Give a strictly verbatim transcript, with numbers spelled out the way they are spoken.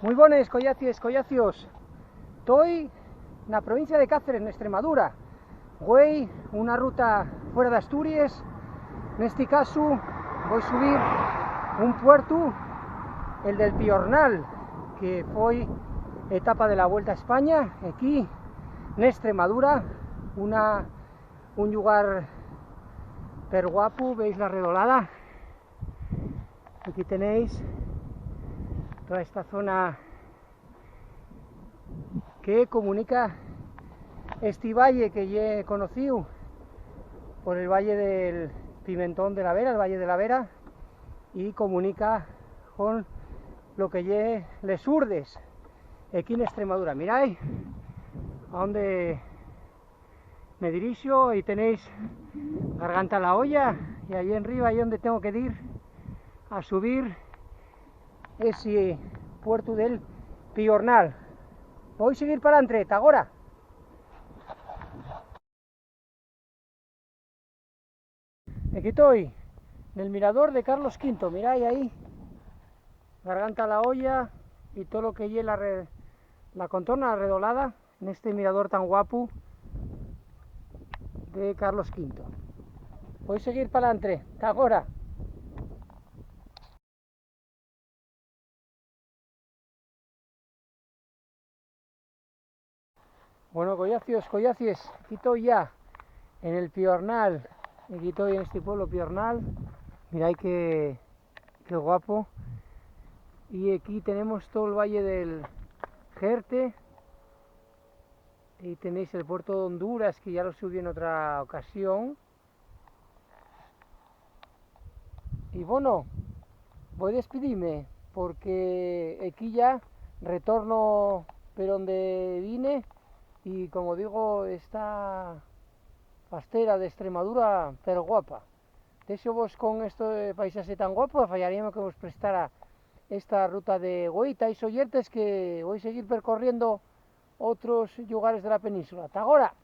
Mui bones, collacies, collacios. Toi na provincia de Cáceres, n'Estremadura. Güei una ruta fuera d'Asturies. Nesti casu, voi subir un puertu, el del Piornal, que foi etapa de la Vuelta a España, equí n'Estremadura, una, un llugar perguapu, veis la redolada. Aquí tenéis toda esta zona que comunica esti valle que ye conocíu por el Valle del Pimentón de la Vera, el Valle de la Vera, y comunica con lo que ye les Urdes, equí n'Estremadura. Mirai a onde me dirixo, y tenéis Garganta la Olla, y allí enriba, ahí donde tengo que dir a subir ese puertu del Piornal. Voi seguir p'alantre, ta agora. Equí toi, nel mirador de Carlos quinto, mirai ahí, Garganta la Olla y todo lo que ye la re-, la contorna, la redolada, neste mirador tan guapu de Carlos quinto. Voi seguir p'alantre, ta agora. Bueno, collacios, collacies, equí toi ya en el Piornal, equí toi en este pueblo Piornal. Mirai qué, qué guapo. Y equí tenemos todo el valle del Jerte. Y tenéis el puerto d'Honduras, que ya lo subí en otra ocasión. Y bueno, voi despidime, porque equí ya retorno per onde vine, y como digo, esta fastera d'Estremadura, perguapa. Déxovos con esto de paisaxe tan guapo, fallaríame que vos prestara esta ruta de güei, tais oyentes, que voi seguir percorriendo otros llugares de la península. Ta agora.